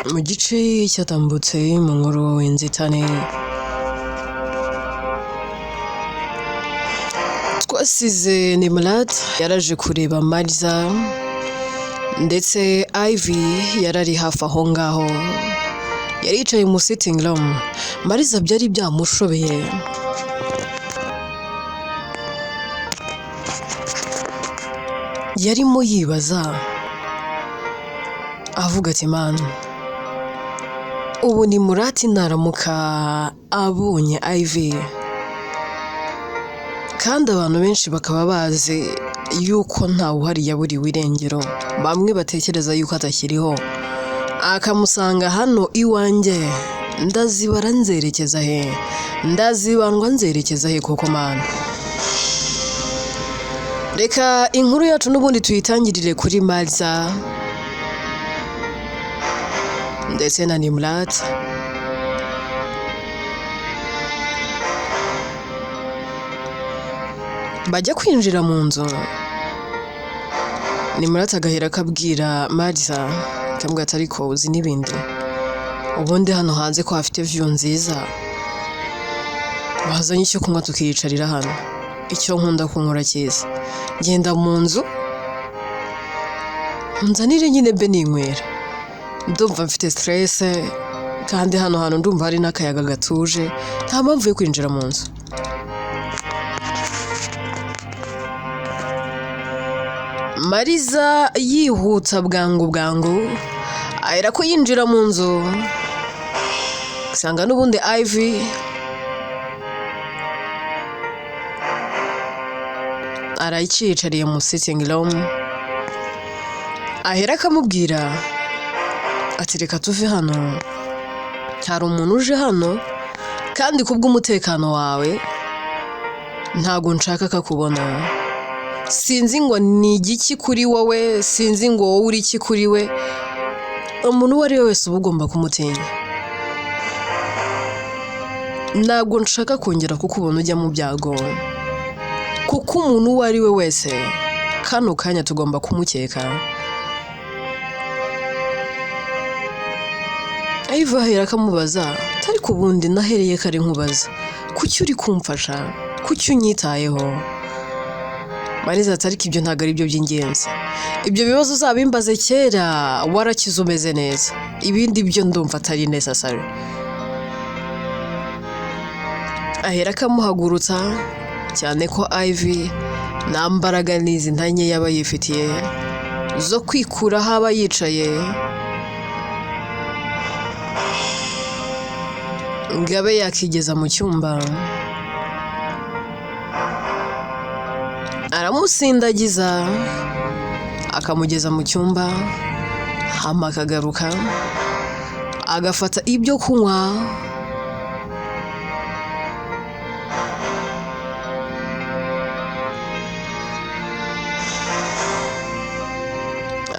Mu gice cyatambutse mu nkuru inzitane, twasize Nimurate yaraje kureba Mariza ndetse Ivy yarari hafi aho ngaho, yari yicaye mu sitting room. Mariza byari byamushobeye. Yarimo yibaza avuga ati mana, ubu Nimurate naramuka abonye Ivy, kandi abantu benshi bakaba bazi yuko ntawe uhari yaburiwe irengero, bamwe batekereza yuko atakiriho, akamusanga hano iwanjye, ndazibara nzerekeza he? Ndazibandwa nzerekeza he koko mana? Reka inkuru yacu n'ubundi tuyitangirire kuri Mariza ndetse na Nimurate. Bajya kwinjira mu nzu, Nimurate agahera akabwira Mariza, akamubwira ati ariko uzi n'ibindi, ubundi hano hanze ko hafite view nziza, wazanye icyo kunywa tukiyicarira hano, icyo nkunda kunywa urakizi, genda mu nzu unzanire nyine mbe ninywera, ndumva mfite stress kandi hano hantu ndumva hari n'akayaga gatuje, nta mpamvu yo kwinjira mu nzu. Mariza yihuta bwangu bwangu ahera ko yinjira mu nzu, asanga n'ubundi Ivy aracyiyicariye mu sitting room, ahera akamubwira ati reka tuve hano, hari umuntu uje hano kandi kubw'umutekano wawe ntago nshaka kakubona, sinzi ngo ni igiki kuri wowe, sinzi ngo wowe uri iki kuri we, umuntu uwo ari we wese uba ugomba kumutinya. Ntabwo nshaka kongera kukubona ujya mu byago, kuko umuntu uwo ari we wese kano kanya tugomba kumukeka. Ivy ahera akamubaza, ariko ubundi nahereye kare nkubaza, kuki uri kumfasha? Kuki unyitayeho? Mariza ati ariko ibyo ntabwo ari byo by'ingenzi, ibyo bibazo uzabimbaze kera warakize umeze neza, ibindi byo ndumva atari necessary. Ahera akamuhagurutsa, cyane ko Ivy nta mbaraga n'izi ntanye yaba yifitiye zo kwikura aho aba yicaye ngo abe yakigeza mu cyumba. Aramusindagiza akamugeza mu cyumba, hama akagaruka agafata ibyo kunywa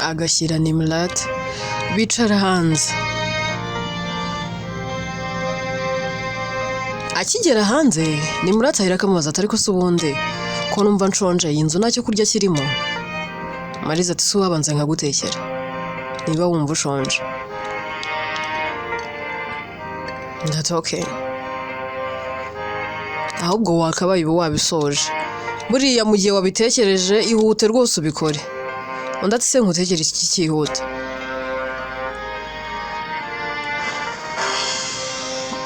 agashyira Nimurate bicara hanze. Akigera hanze Nimurate ahera akamubaza ati ariko se ubundi ko numva nshonje, iyi nzu ntacyo kurya kirimo? Mariza ati se uwabanza nkagutekera niba wumva ushonje. Ati okay, ahubwo wakabaye uba wabisoje, buriya mu gihe wabitekereje ihute rwose ubikore. Undi ati se nkutekere iki cyihuta?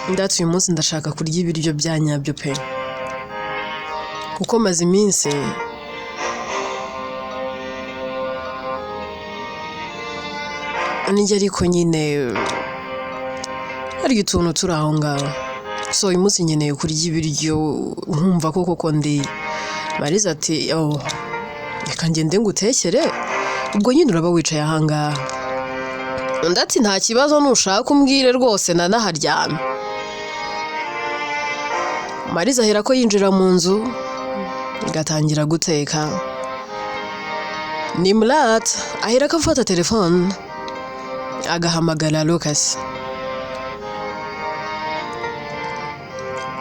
Undi ati uyu munsi ndashaka kurya ibiryo bya nyabyo pe, kuko maze iminsi ndya ariko nyine harya utuntu turi aho ngaho, so uyu munsi nkeneye kurya ibiryo nkumva ko koko ndiye. Mariza ati oh, reka ngende ngutekere, ubwo nyine uraba wicaye aha ngaha. Undi ati nta kibazo nushaka umbwire rwose nanaharyame. Mariza ahera ko yinjira mu nzu igatangira guteka. Nimurate ahera ko afata telefone agahamagara Lucas.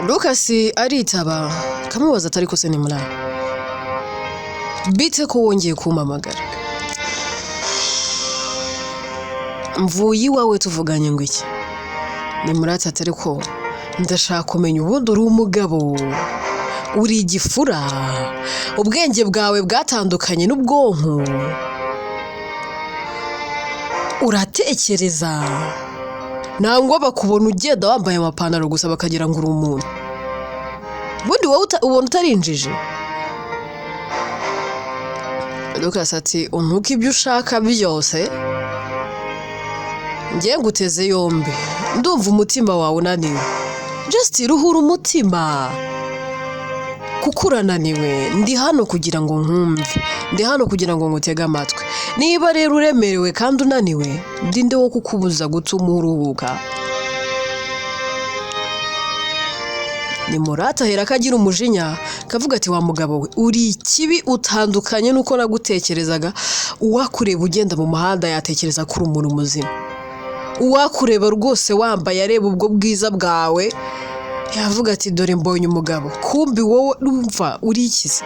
Lucas aritaba akamubaza ati ariko se Nimurate, bite ko wongeye kumpamagara? Mvuye iwawe tuvuganye ngo iki? Nimurate ati: "Ariko ndashaka kumenya, ubundi uri umugabo, uri igifura, ubwenge bwawe bwatandukanye n'ubwonko, uratekereza nangwa bakubona ugenda wambaye amapantaro gusa bakagira ngo uri umuntu? Ubundi wowe ubona utarinjije?" Lucas ati: "Untuke ibyo ushaka byose, ngiye nguteze yombi. Ndumva umutima wawe unaniwe, just ruhura umutima kuko urananiwe. Ndi hano kugira ngo nkumve, ndi hano kugira ngo ngutege amatwi. Niba rero uremerewe kandi unaniwe, ndinde wo kukubuza gutuma uruhuka?" Nimurata ahera ko agira umujinya, kavuga ati: "Wa mugabo we, uri ikibi, utandukanye n'uko nagutekerezaga. Uwakureba ugenda mu muhanda yatekereza ko uri umuntu muzima. Uwakureba rwose wambaye, areba ubwo bwiza bwawe, yavuga ati: 'Dore mbonye umugabo.' Kumbi wowe numva urikize,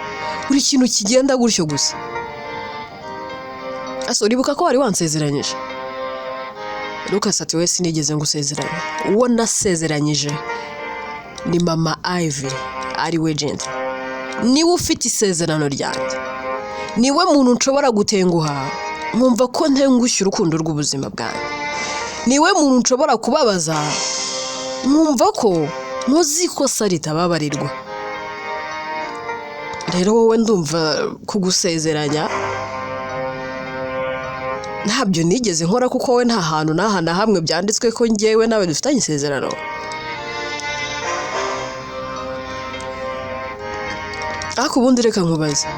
uri ikintu kigenda gutyo gusa. Ase uribuka ko wari wansezeranyije?" Lucas ati: "We, sinigeze ngusezeranya. Uwo nasezeranyije ni mama Ivy, ari we Jenta. Niwe ufite isezerano ryanjye, niwe muntu nshobora gutenguha nkumva ko ntengushye urukundo rw'ubuzima bwanjye, niwe muntu nshobora kubabaza nkumva ko nkoze ikosa ritababarirwa. Rero wowe, ndumva kugusezeranya ntabyo nigeze nkora, kuko wowe nta hantu n'aha na hamwe byanditswe ko njyewe nawe dufitanye isezerano. Ariko ubundi reka nkubaze,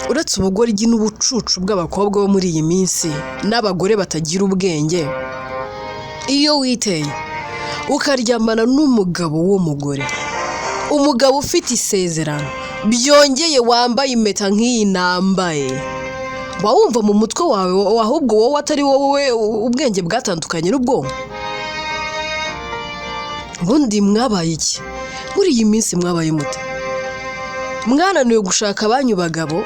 uretse ubugoryi n'ubucucu bw'abakobwa bo muri iyi minsi n'abagore batagira ubwenge, iyo witeye ukaryamana n'umugabo w'umugore, umugabo ufite isezerano, byongeye wambaye impeta nk'iyi nambaye, uba wumva mu mutwe wawe ahubwo wowe atari wowe ubwenge bwatandukanye n'ubwonko? Ubundi mwabaye iki muri iyi minsi? Mwabaye mute? Mwananiwe gushaka abanyu bagabo,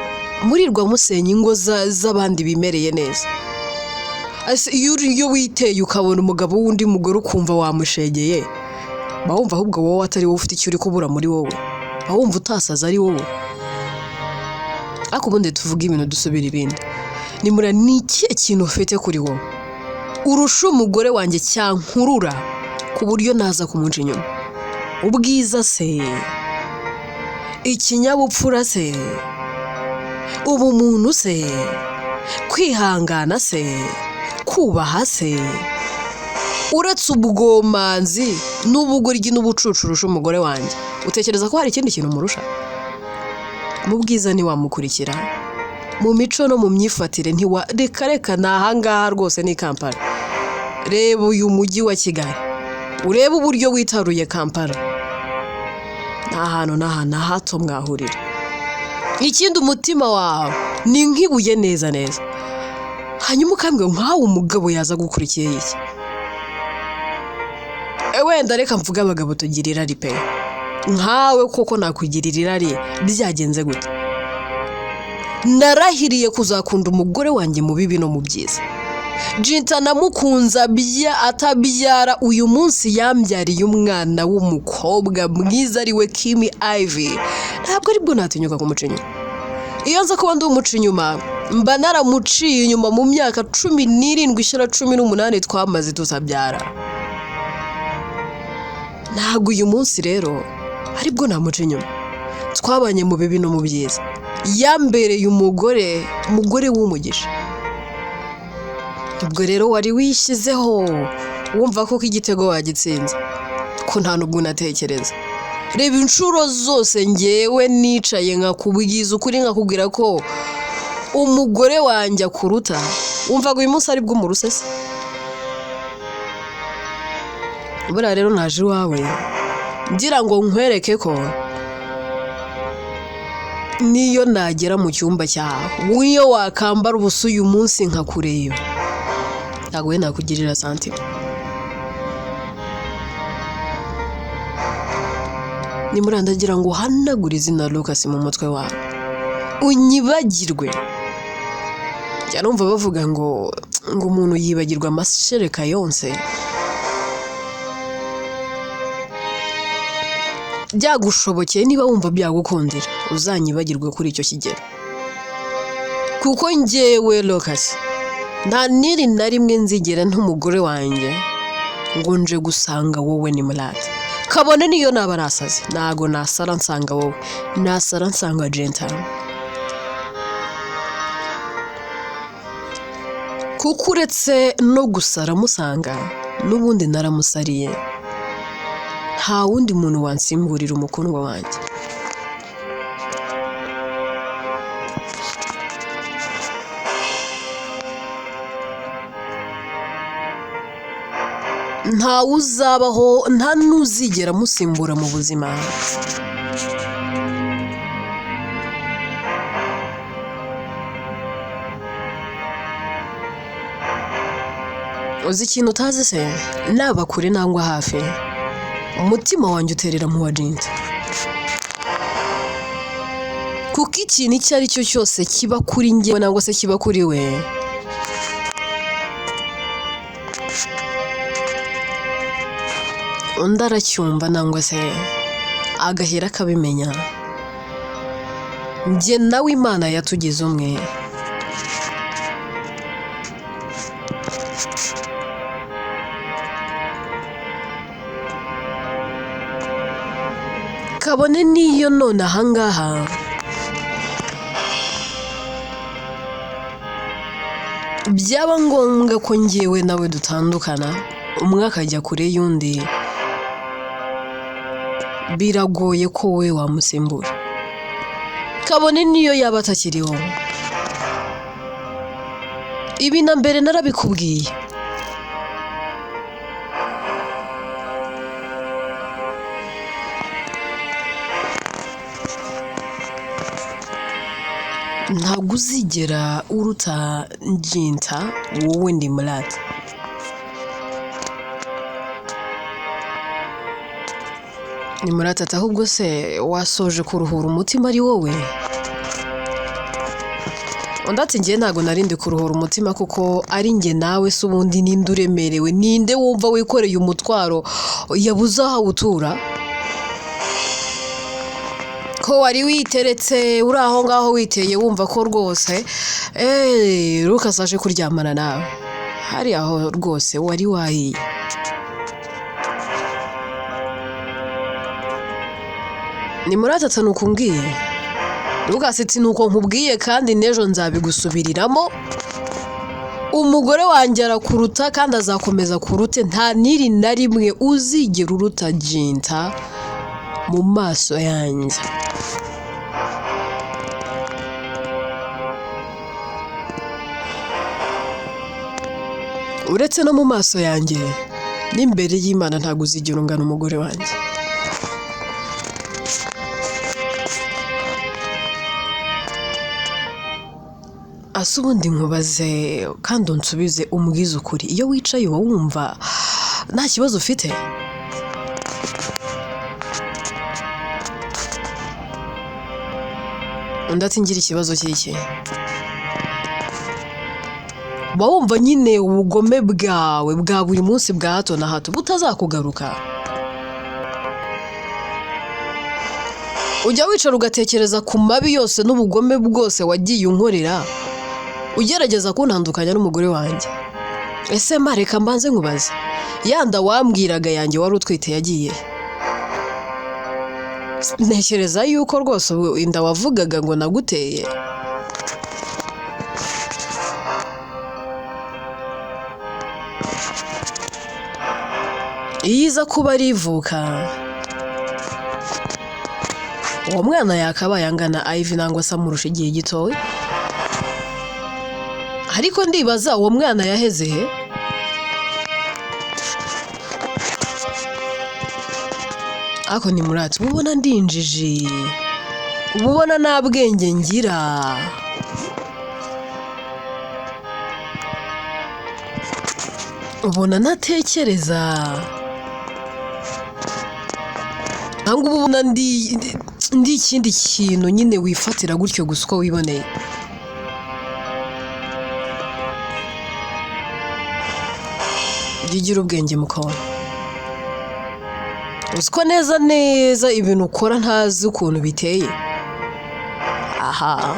murirwa musenya ingo z'abandi bimereye neza. Ese iyo witeye ukabona umugabo w'undi mugore ukumva wamushegeye, uba wumva ahubwo wowe atari wowe ufite icyo uri kubura muri wowe? Uba wumva utasaza ari wowe? Ariko ubundi tuvuge ibintu dusubira ibindi. Nimura, ni ikihe kintu ufite kuri wowe urusha umugore wanjye cyankurura ku buryo naza kumuca inyuma? Ubwiza se? Ikinyabupfura se? Ubumuntu se? Kwihangana se? Kubaha se? Uretse ubwomanzi n'ubugoryi n'ubucucu urusha umugore wanjye, utekereza ko hari ikindi kintu umurusha? Mu bwiza ntiwamukurikira, mu mico no mu myifatire ntiwa reka reka, ni ahangaha rwose ni Kampala. Reba uyu mujyi wa Kigali, urebe uburyo witaruye Kampala, nta hantu n'aha na hato mwahurira. Ikindi, umutima wawe ni nk'ibuye neza neza. Hanyuma ukambwira nkawe umugabo yaza agukurikiye iki? Wenda reka mvuge, abagabo tugira irari pe. Nkawe koko nakugirira irari byagenze gute? Narahiriye kuzakunda umugore wanjye mu bibi no mu byiza. Jinta namukunze atabyara, uyu munsi yambyariye umwana w'umukobwa mwiza, ari we Kimi Ivy. Ntabwo aribwo natinyuka kumuca inyuma. Iyo nza kuba ndi umuca inyuma, mba naramuciye inyuma mu myaka 17 ishyira 18 twamaze tutabyara. Ntabwo uyu munsi rero aribwo namuca inyuma. Twabanye mu bibi no mu byiza, yambereye umugore, umugore w'umugisha. Ubwo rero wari wishyizeho wumva ko igitego wagitsinze, ko nta nubwo unatekereza. Reba inshuro zose ngewe nicaye nkakubwiza ukuri, nkakubwira ko umugore wanjye akuruta, wumvaga uyu munsi aribwo umuruse se? Buriya rero naje iwawe ngira ngo nkwereke ko niyo nagera mu cyumba cyawe, niyo wakambara ubusa uyu munsi nkakureba, ntabwo we nakugirira santima. Nimurandagira ngo uhanagure izina Lucas mu mutwe wawe, unyibagirwe. Njya numva bavuga ngo Ngo umuntu yibagirwa amashereka yonse. Byagushobokeye niba wumva byagukundira, uzanyibagirwe kuri icyo kigero, kuko njyewe Lucas nta n'iri na rimwe nzigera ntumugore wanjye ngo nje gusanga wowe ni murate. Kabone niyo naba nasaze, ntago nasara nsanga wowe, nasara nsanga Jenta, kuko uretse no gusara musanga n'ubundi naramusariye, nta wundi muntu wansimburira umukundwa wanjye. Ntawe uzabaho, nta n'uzigera amusimbura mu buzima. Uzi ikintu utazi se? Naba kure nangwa hafi, umutima wanjye uterera mu wa Jinta, kuko ikintu icyo ari cyo cyose kiba kuri njyewe nangwa se kiba kuri we, undi aracyumva nangwa se agahera akabimenya. Njye nawe Imana yatugize umwe. Kabone n'iyo none ahangaha byaba ngombwa ko njyewe nawe dutandukana, umwe akajya kure y'undi, biragoye ko wowe wamusimbura, kabone n'iyo yaba atakiriho. Ibi na mbere narabikubwiye. Ntabwo uzigera uruta Jinta, wowe ndi Murata. Ni Murata ati ahubwo se wasoje kuruhura umutima ari wowe? Undi ati njye ntabwo narindi kuruhura umutima, kuko ari njye nawe se ubundi ninde uremerewe, ninde wumva wikoreye umutwaro yabuze aho awutura? Ko wari witeretse uri aho ngaho witeye wumva ko rwose Lucas aje kuryamana nawe, hari aho rwose wari wahiye. Ni Murata ati nuko umbwiye? Lucas ati nuko nkubwiye kandi n'ejo nzabigusubiriramo, umugore wanjye arakuruta kandi azakomeza kurute, nta n'iri na rimwe uzigera uruta Jinta mu maso yanjye. Uretse no mu maso yanjye, n'imbere y'Imana ntabwo uzigera ungana umugore wanjye. Ase ubundi nkubaze kandi unsubize umbwize ukuri, iyo wicaye uba wumva nta kibazo ufite? Undi ati ngira ikibazo cy'iki? Uba wumva nyine ubugome bwawe bwa buri munsi bwa hato na hato butazakugaruka. Ujya wicara ugatekereza ku mabi yose n'ubugome bwose wagiye unkorera, ugerageza kuntandukanya n'umugore wanjye. Ese ma reka mbanze nkubaze, ya nda wambwiraga yanjye wari utwite yagiye? Ntekereza yuko rwose ubu inda wavugaga ngo naguteye. Iyo iza kuba ari ivuka, uwo mwana yakabaye angana Ivy nangwa se amurusha igihe gitoya. Ariko ndibaza uwo mwana yaheze he? Ariko ni Murata, uba ubona ndi injiji, uba ubona nta bwenge ngira. Ubona ntatekereza, cyangwa uba ubona ndi ikindi kintu nyine wifatira gutyo gusa uko wiboneye. Jya ugira ubwenge mukobwa, uzi ko neza neza ibintu ukora ntazi ukuntu biteye. Aha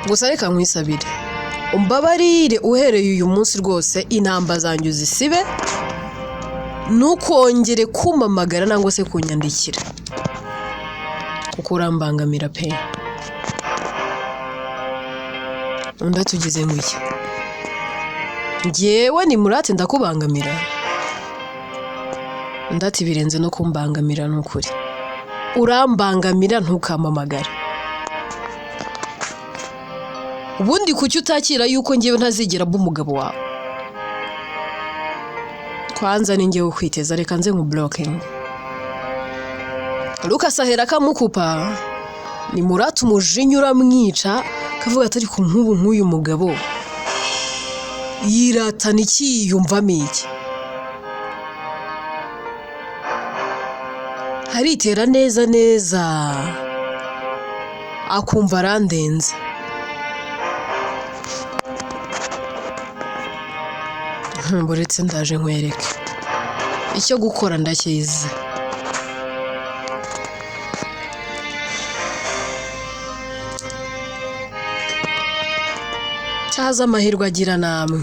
gusa reka nkwisabire umbabarire, uhereye uyu munsi rwose intamba zanjye uzisibe, ntukongere kumpamagara nangwa se kunyandikira kuko urambangamira pe. Undi atugize ngo iki? Njyewe ni Murate ndakubangamira? Undi ati birenze no kumbangamira, ni ukuri urambangamira, ntukampamagare. Ubundi kuki utakira yuko ngewe ntazigera mba umugabo wawe? Kwanza ni ngewe ukwiteza, reka nze nkublockinge. Lucas ahera akamukupa, ni Murate umujinya uramwica, akavuga ati ariko nk'ubu nk'uyu mugabo yiratana iki, yiyumvamo iki? Aritera neza neza akumva arandenze. Buretse ndaje nkwereke icyo gukora, ndakizi. Cyaza amahirwe agira namwe.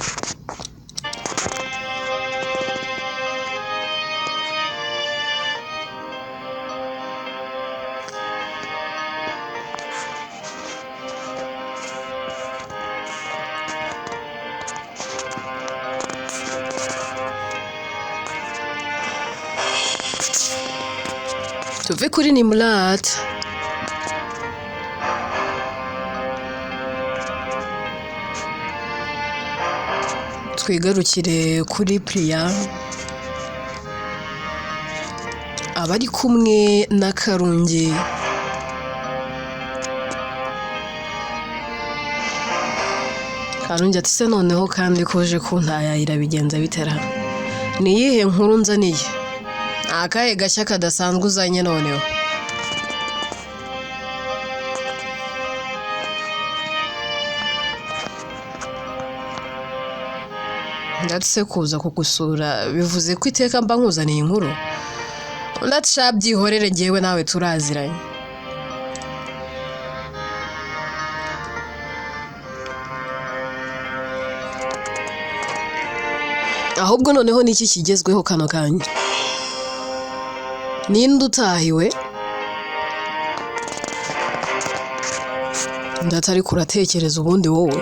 Tuve kuri Nimurate twigarukire kuri Priya, abari kumwe na Karungi. Karungi ati se noneho kandi ko uje kuntayayira bigenza bitera? Ni iyihe nkuru nzaniye? Ni akahe gashya kadasanzwe uzanye noneho? Ndetse kuza kugusura bivuze ko iteka mba nkuzaniye inkuru? Undi ati sha byihorere, njyewe nawe turaziranye. Ahubwo noneho niki kigezweho kano kanya? Ninde utahiwe? Undi ati ariko uratekereza ubundi wowe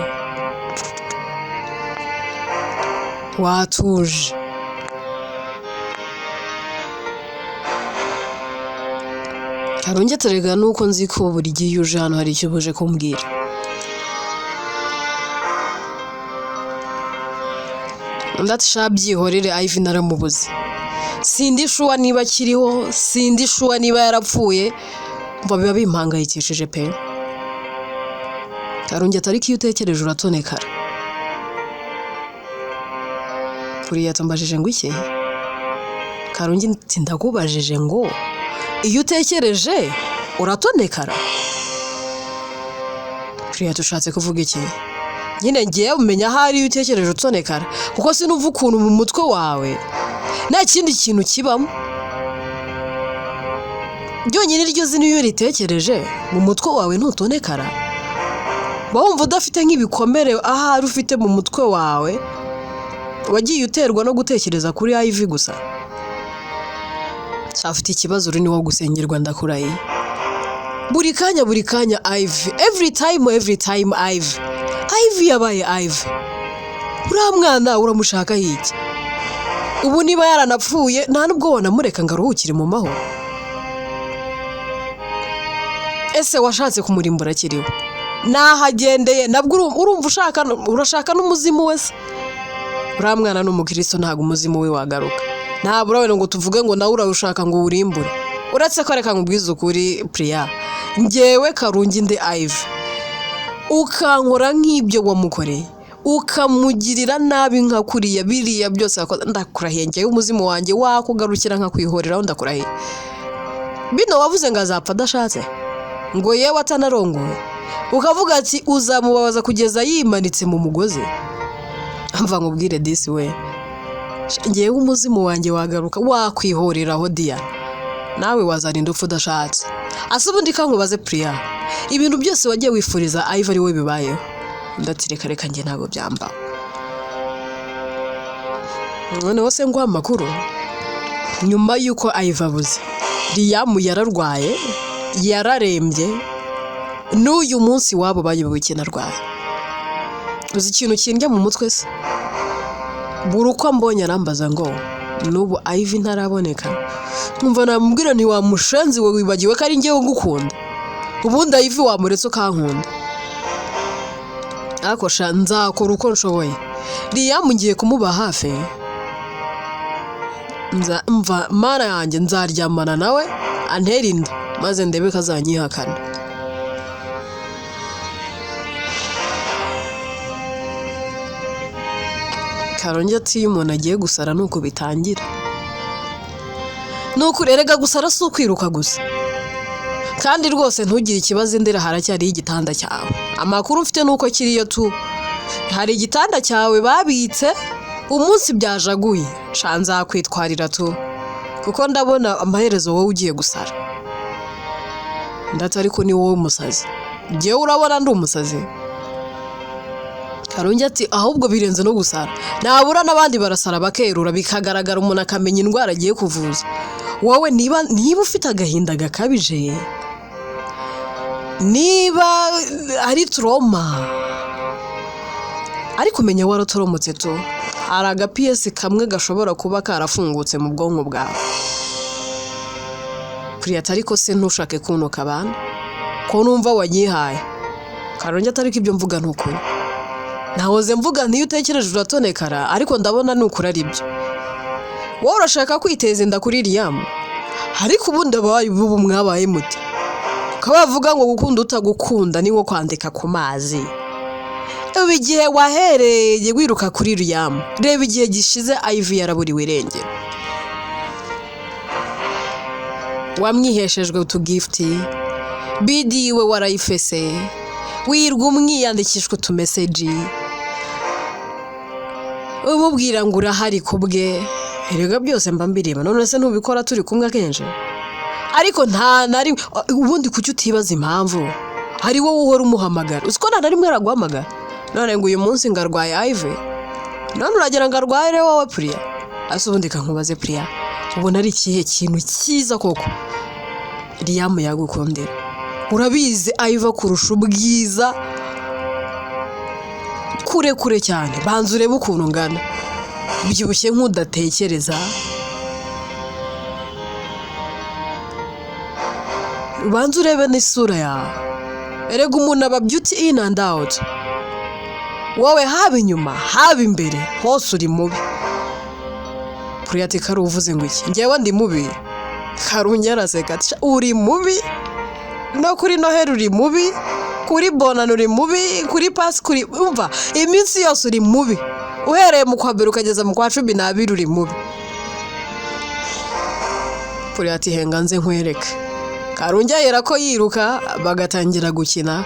watuje. Karungi ati erega nuko nzi ko buri gihe iyo uje hano hari icyo uba uje kumbwira. Undi ati sha byihorere, Ivy naramubuze, sindi shuwa niba akiriho, sindi shuwa niba yarapfuye, mva biba bimpangayikishije pe. Karungi ati ariko iyo utekereje uratonekara. Kuriya tumbajije ngo iki? Karungi ati ndakubajije ngo iyo utekereje uratonekara? Kuriya tushatse kuvuga iki? Nyine ngiye umenya ahari iyo utekereje utonekara, kuko sinumva ukuntu mu mutwe wawe nta kindi kintu kibamo. Byonyine iryo zina iyo uritekereje mu mutwe wawe ntutonekara? Uba wumva udafite nk'ibikomere ahari ufite mu mutwe wawe wagiye uterwa no gutekereza kuri Ivy gusa? Afite ikibazo uri niwo gusengerwa, ndakurahiye. Buri kanya buri kanya Ivy, every time every time Ivy, Ivy yabaye Ivy. Uriya mwana uramushaka iki? Ubu niba yaranapfuye nta nubwo wanamureka ngo aruhukire mu mahoro. Ese washatse kumurimbura akiriho? Nahagendeye nabwo urumva ushaka, urashaka n'umuzimu we se? Uriya mwana ni umukristo, ntabwo umuzimu we wagaruka. Ntabwo urabona ngo tuvuge ngo nawe urawushaka ngo uwurimbure. Uretse ko reka nkubwize ukuri Priya, njyewe Karungi ndi Ivy, ukankora nk'ibyo wamukoreye, ukamugirira nabi nka kuriya biriya byose wakoze, ndakurahiye njyewe umuzimu wanjye wakugarukira nkakwihoreraho, ndakurahiye. Bino wavuze ngo azapfa adashatse, ngo yewe atanarongowe, ukavuga ati uzamubabaza kugeza yimanitse mu mugozi. Mva nkubwire disi we, ngewe umuzimu wanjye wagaruka wakwihoreraho diya, nawe wazarinda upfa udashatse. Ase ubundi kankubaze Priya, ibintu byose wagiye wifuriza Ivy ari we bibayeho? Undi ati reka reka, njye ntabwo byambaho. Noneho se nguha amakuru, nyuma y'uko Ivy abuze, Liam yararwaye, yararembye, n'uyu munsi wabo bayobewe ikintu arwaye. Uzi ikintu kindya mu mutwe se? Buri uko ambonye arambaza ngo n'ubu Ivy ntaraboneka. Nkumva namubwira nti wa mushenzi we, wibagiwe ko ari njyewe ngukunda? Ubundi Ivy wamuretse ukankunda. Ariko sha, nzakora uko nshoboye, Liam ngiye kumuba hafi. Mva mana yanjye, nzaryamana nawe antere inda, maze ndebe ko azanyihakana. Karongi ati iyo umuntu agiye gusara nuko bitangira. Nuko erega gusara si ukwiruka gusa. Kandi rwose ntugire ikibazo, indera haracyariho igitanda cyawe. Amakuru mfite nuko kiriyo tu. Hari igitanda cyawe babitse umunsi byajaguye. Sha, nzakwitwarira tu. Kuko ndabona amaherezo wowe ugiye gusara. Ndetse ariko ni wowe umusazi. Njyewe urabona ndi umusazi? Karungi ati ahubwo birenze no gusara. Nabura n'abandi barasara bakerura, bikagaragara, umuntu akamenya indwara agiye kuvuza. Wowe niba ufite agahinda gakabije, niba ari trauma, ariko umenya waratoromotse tu. Hari agapiyesi kamwe gashobora kuba karafungutse mu bwonko bwawe. Priyata, ariko se ntushake kuntuka abana ko numva wanyihaye? Karongi ati ariko ibyo mvuga ni ukuri. Nahoze mvuga ntiyo utekereje uratonekara, ariko ndabona ni ukuri ari byo. Wowe urashaka kwiteza inda kuri Liam, ariko ubundi abaye ubu mwabaye muti? Ukaba wavuga ngo gukunda utagukunda ni nko kwandika ku mazi. Ubu igihe wahereye wiruka kuri Liam, reba igihe gishize Ivy yaraburiwe irengero. Wamwiheshejwe utugifuti, bidi we warayifese, wirwa umwiyandikishwa utumeseji, umubwira ngo urahari ku bwe. Erega byose mba mbireba, none se ntubikora turi kumwe akenshi? Ariko nta na rimwe. Ubundi kuki utibaza impamvu hari wowe uhora umuhamagara? Uzi ko nta na rimwe araguhamagara? None ngo uyu munsi ngo arwaye Ivy, none uragira ngo arwaye wowe Priya? Ase ubundi kankubaze Priya, ubona ari ikihe kintu cyiza koko Liam yagukundira? Urabizi Ivy kurusha ubwiza kure kure cyane. Banza urebe ukuntu ungana, ubyibushye nk'udatekereza. Ubanza urebe n'isura yawe. Erega umuntu aba beauty in and out. Wowe haba inyuma haba imbere hose uri mubi. Priya ati kari uvuze ngo iki? Njyewe ndi mubi? Karungi araseka ati uri mubi, no kuri Noheli uri mubi, kuri Bonane uri mubi, kuri Pasika uri, umva, iminsi yose uri mubi, uhereye mu kwa mbere ukageza mu kwa 12 uri mubi. Priya ati henga nze nkwereke. Karungi ahera ko yiruka, bagatangira gukina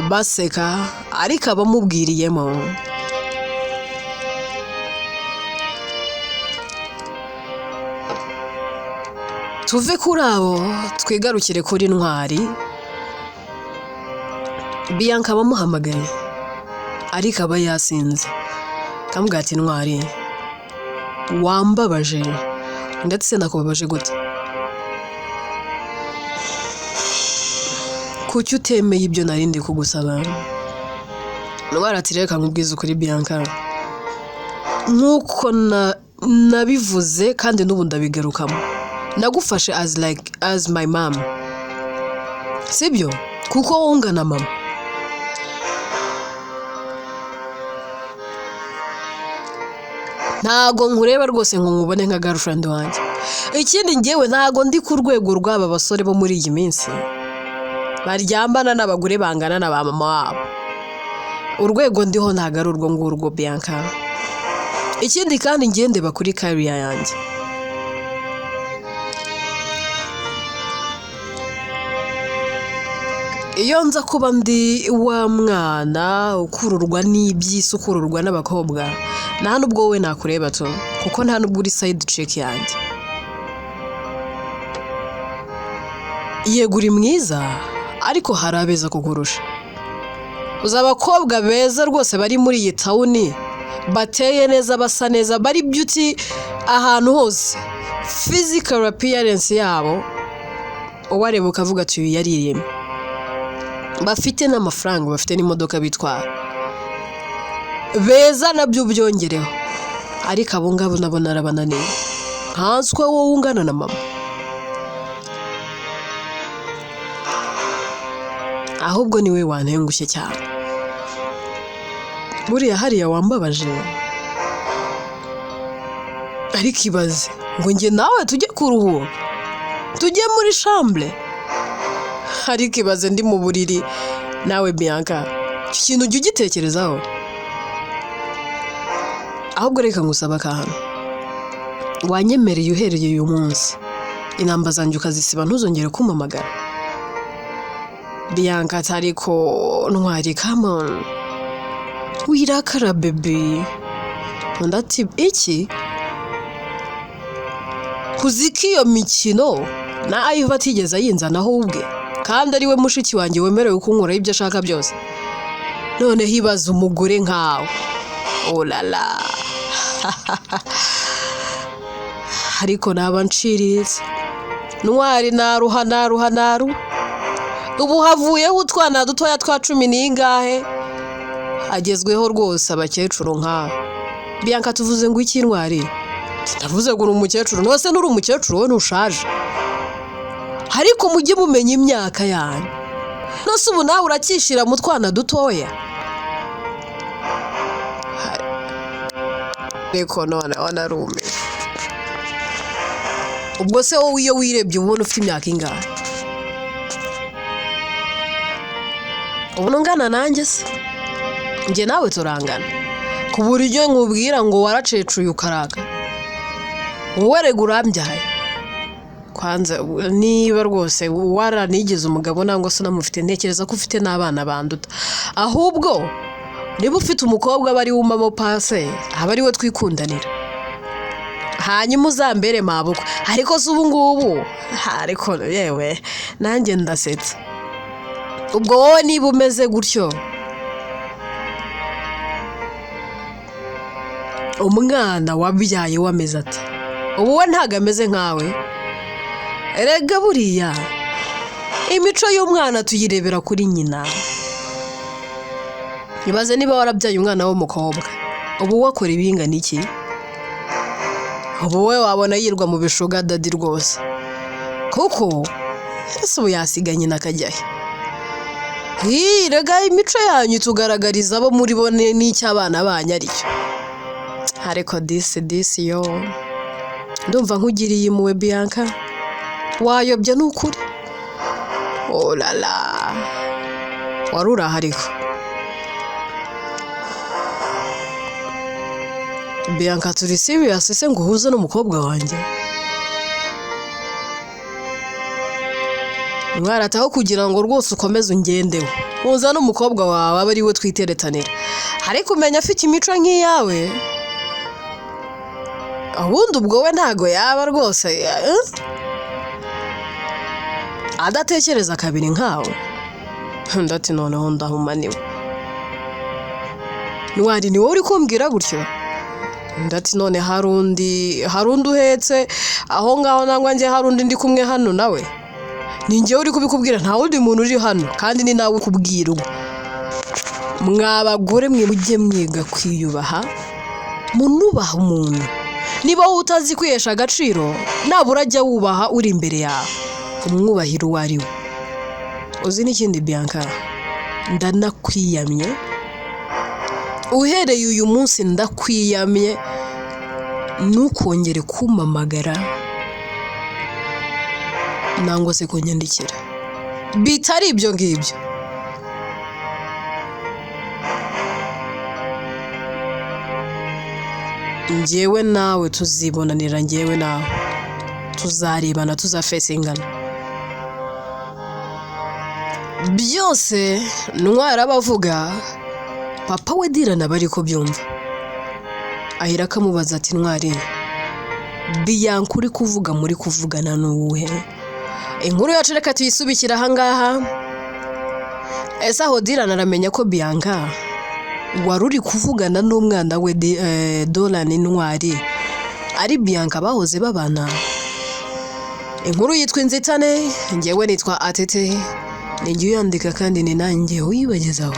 baseka, ariko abamubwiriyemo. Tuve kuri abo twigarukire kuri Ntwari. Bianca bamuhamagaye, ariko aba yasinze. Kamubwira ati Ntwari, wambabaje. Ndetse nakubabaje gute? Kuki utemeye ibyo nari ndi kugusaba? Ntwari ati reka nkubwize ukuri Bianca, nk'uko nabivuze kandi n'ubu ndabigarukamo, nagufashe as like as my mom, sibyo? Kuko wowe ungana mama. Ntago nkureba rwose ngo nkubone nka girlfriend wanjye. Ikindi, ngewe ntago ndi ku rwego rw'aba basore bo muri iyi minsi baryambana n'abagore bangana na ba mama wabo. Urwego ndiho ntago ari urwo ngurwo, Bianca. Ikindi kandi, ngiye ndeba kuri career yanjye. Iyo nza kuba ndi wa mwana ukururwa n'iby'isi, ukururwa n'abakobwa, nta nubwo wowe nakureba tu, kuko nta nubwo uri side chick yanjye. Yego uri mwiza, ariko hari abeza kukurusha. Uzi abakobwa beza rwose bari muri iyi town, bateye neza, basa neza, bari beauty ahantu hose, physical appearance yabo uwareba ukavuga ati uyu yariremye, bafite n'amafaranga, bafite n'imodoka bitwara, beza nabyo ubyongereho. Ariko abo ngabo nabo narabananiye, nkanswe wowe ungana na mama. Ahubwo niwe wantengushye cyane, buriya hariya wambabaje. Ariko ibaze ngo njye nawe tujye kuruhuka, tujye muri chambre, ariko ibaze ndi mu buriri nawe Bianca. Icyo kintu ujya ugitekerezaho? Ahubwo reka ngusaba akantu: wanyemereye uhereye uyu munsi inamba zanjye ukazisiba, ntuzongere kumpamagara? Bianca ati: "Ariko Ntwari, come on, wirakara baby." Undi ati: "Iki uzi ko iyo mikino na Ayiva atigeze ayinzanaho ubwe, kandi ari we mushiki wanjye wemerewe kunkoraho ibyo ashaka byose? Noneho ibaze umugore nkawe, olala! Ariko naba nciriritse, Ntwari, naruha, naruha, naruha. Ubu havuyeho utwana dutoya twa cumi n'ingahe, hagezweho rwose abakecuru nkawe." Bianca: "Tuvuze ngo iki, Ntwari?" "Ndavuze ngo uri umukecuru." "Nose nturi umukecuru? Wowe ntushaje? Ariko mujye mumenya imyaka yanyu. Nose ubu nawe uracyishyira mu twana dutoya?" Ariko noneho narumiwe. Ubwo se wowe iyo wirebye ubona ufite imyaka ingahe? Ubona ungana nanjye se? Njye nawe turangana, ku buryo nkubwira ngo waracecuye ukaraga. Wowe rega urambyaye kwanza. Niba rwose waranigize umugabo nangwa se unamufite, ntekereza ko ufite n'abana banduta. Ahubwo niba ufite umukobwa, aba ari we umamo pase, aba ari we twikundanira, hanyuma uzambere mabukwe. Ariko se ubu ngubu, ariko yewe nanjye ndasetsa. Ubwo wowe niba umeze gutyo, umwana wabyaye we ameze ate? Ubu we ntabwo ameze nkawe. Erega buriya imico y'umwana tuyirebera kuri nyina. Ibaze niba warabyaye umwana w'umukobwa, ubu we akora ibingana iki? Ubu we wabona yirwa mu bisugar daddy rwose, kuko ese ubu yasiga nyina akajya he? Rega imico yanyu itugaragariza abo muri bo n'icyo abana banyu ari cyo. Ariko disi, disi yo, ndumva nkugiriye impuhwe Bianca, wayobye ni ukuri. Olala, wari uraho. Ariko Bianca, turi serious se ngo uhuze n'umukobwa wanjye? Mwarataho kugira ngo rwose ukomeze ungendeho, huza n'umukobwa wawe, abe ari we twiteretanira. Ariko umenya afite imico nk'iyawe, ubundi ubwo we ntago yaba rwose adatekereza kabiri nkawe. Undi ati: "Noneho ndahumaniwe. Ntwari, ni wowe uri kumbwira gutyo?" Undi ati: "None hari undi uhetse aho ngaho, nangwa njye hari undi ndi kumwe hano nawe? Ni njyewe uri kubikubwira, nta wundi muntu uri hano, kandi ni nawe ukubwirwa. Mwa bagore mwe, mujye mwiga kwiyubaha, munubaha umuntu. Niba wowe utazi kwihesha agaciro, nabura ajya wubaha uri imbere yawe, umwubahira uwo ari we. Uzi n'ikindi, Bianca? Ndanakwiyamye uhereye uyu munsi, ndakwiyamye. Ntukongere kumpamagara nangwa se kunyandikira. Bitari ibyo ngibyo, njyewe nawe tuzibonanira, njyewe nawe tuzarebana, tuzafesingana." Byose Ntwari aba avuga, papa we Dylan aba ari kubyumva. Ahera akamubaza ati: "Ntwari, Bianca uri kuvuga muri kuvugana ni uwuhe?" Inkuru yacu reka tuyisubikire ahangaha. Ese aho Dylan aramenya ko Bianca wari uri kuvugana n'umwana we Dolan Ntwari ari Bianca bahoze babana? Inkuru yitwa Inzitane. Ngewe nitwa Atete, ni njye uyandika kandi ni nanjye uyibagezaho.